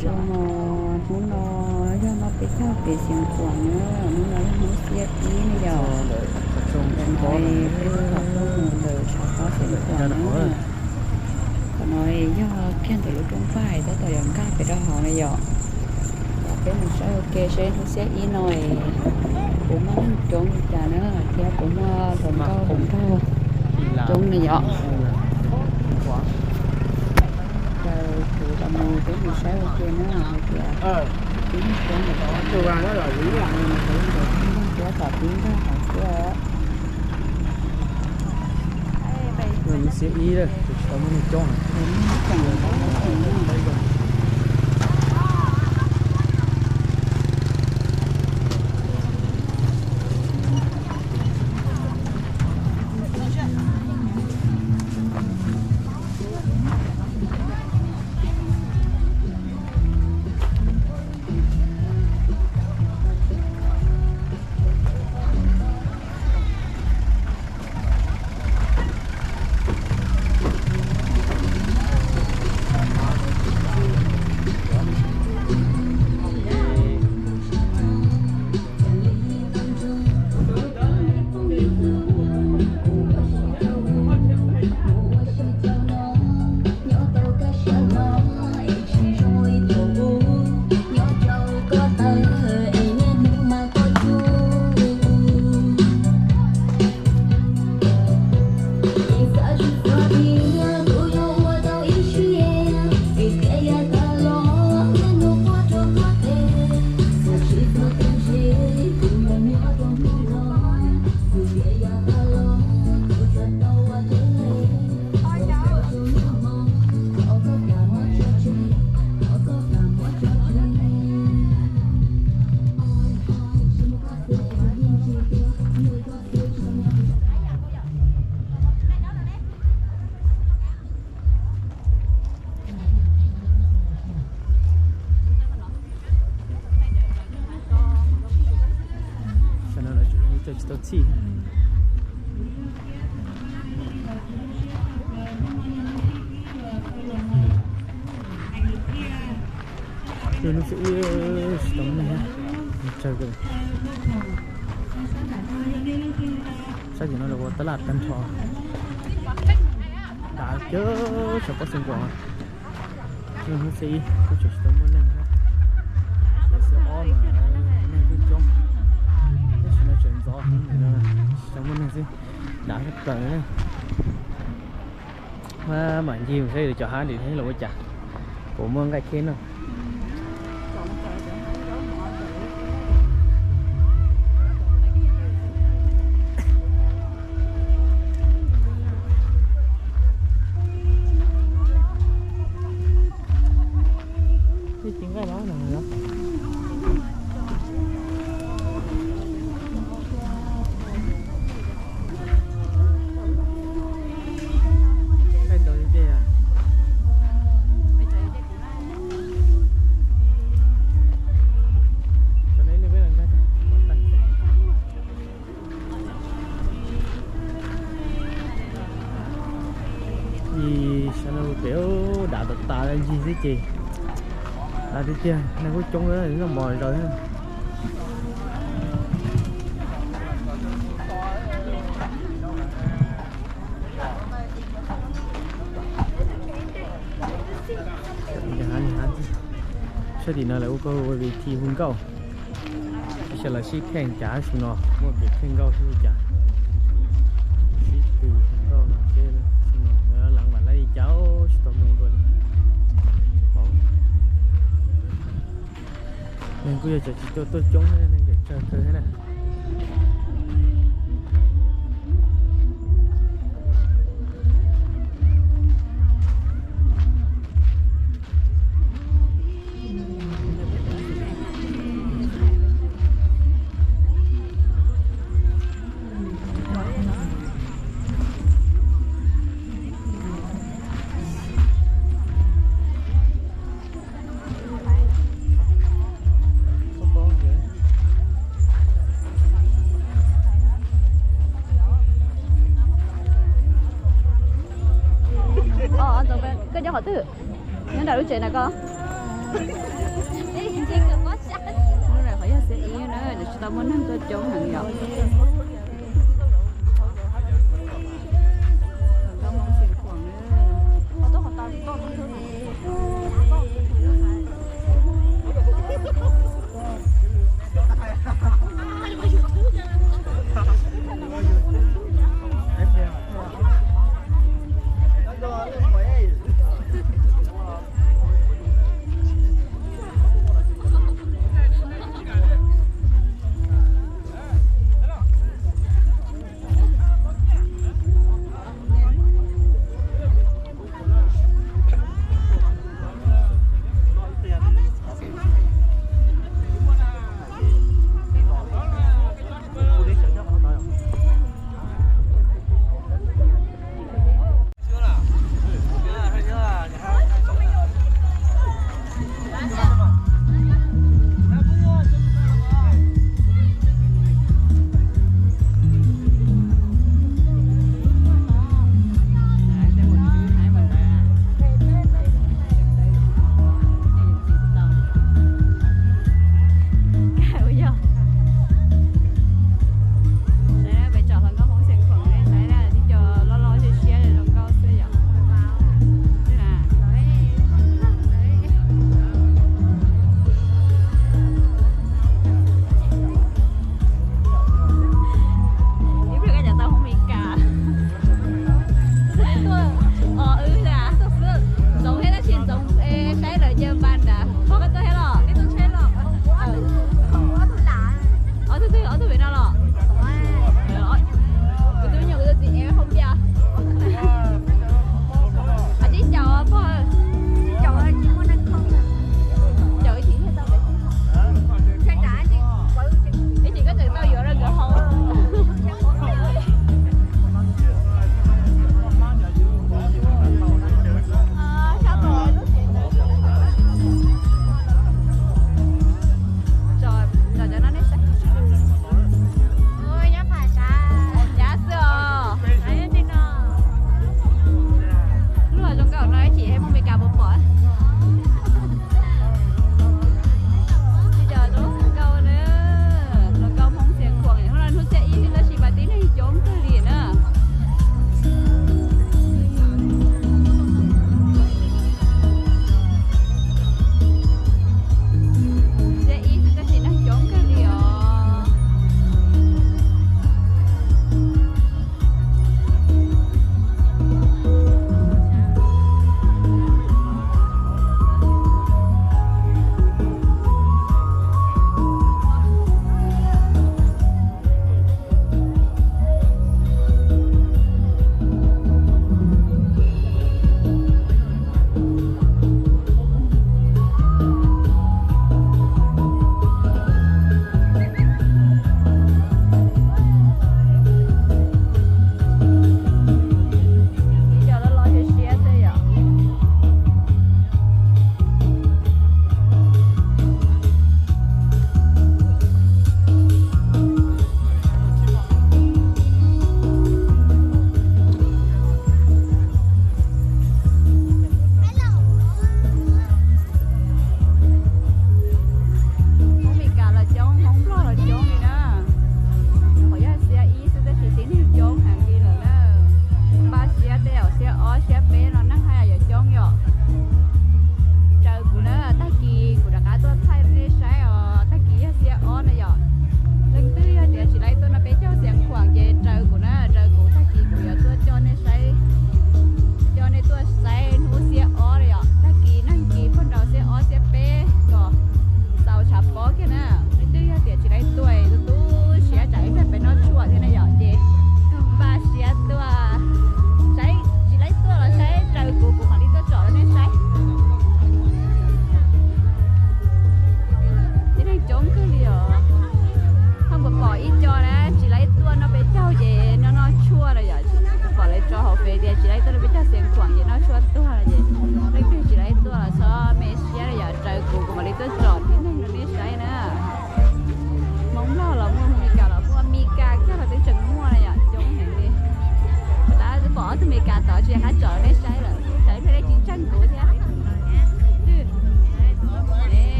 Zoo no, hnub no yog no peb caug pem Xeev Khuam na, hnub no yog hnub xiab ib ne yom. Ntawm no peb ho tuaj mus ntawm tshav pob Xeev Khuam na. Qhov no yog kiag ntawm lub rooj vag tab tom yuav nkag pem rau hauv na yom. Peb mus saib ua ke seb hnub xiab ib no puas muaj neeg coob li cas na, thiab puas muaj hluas nkauj hluas nraug coob li yom. Ces kuv los mus peb mus saib ua ke na hais tias tib neeg coob li cas, ntawm tib neeg hauv tuaj. Hnub xiab ib lawm, tsis tau muaj neeg coob. Cov no lawv tseem tsis tau txhij. Hnub xiab ib tsis tau muaj neeg, tsawg kawg. Sab tim no lawv ua tab laj tag nrho. Dav kiag tshav pob Xeev Khuam. Hnub xiab ib kuj tseem tsis tau muaj neeg. Xiab ob mas neeg kuj coob, tab sis no tseem ntxov heev, tsis tau muaj neeg xwb. Dav tshaj plaws na. Mam ncig mus saib lawv cov hav ntim thiab los ua cas, puas muaj nqaij kheb noj. Tib ci nqaij los no. Ib sab no pem dav tas tas ncig xwb ces dav tiag tiag, neeg kuj coob, noj mov zaws. Sab tim no lawv ua koj ua vim thi hu nkauj. Sawv daws sib kheej cas xyoo no muaj kev kheej nkauj xwb cas. Sib tw hu nkauj no seb xyoo no lawv lees mam laib li cas tsis tau mloog dua li. Neeg kuj yog cov tsis tau tuaj coob, neeg tseem tsawg kawg thiab na. Koj nyob qhov twg? Nyob nram lub tsev na koj? Hnub no qhov yog xiab ib na, tsis tau muaj neeg tuaj coob heev yom.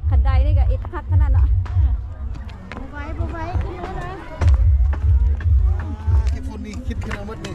Qhov dai nej ko ib qhab qhab na no. Cái phone đi khít cái nó mất đi.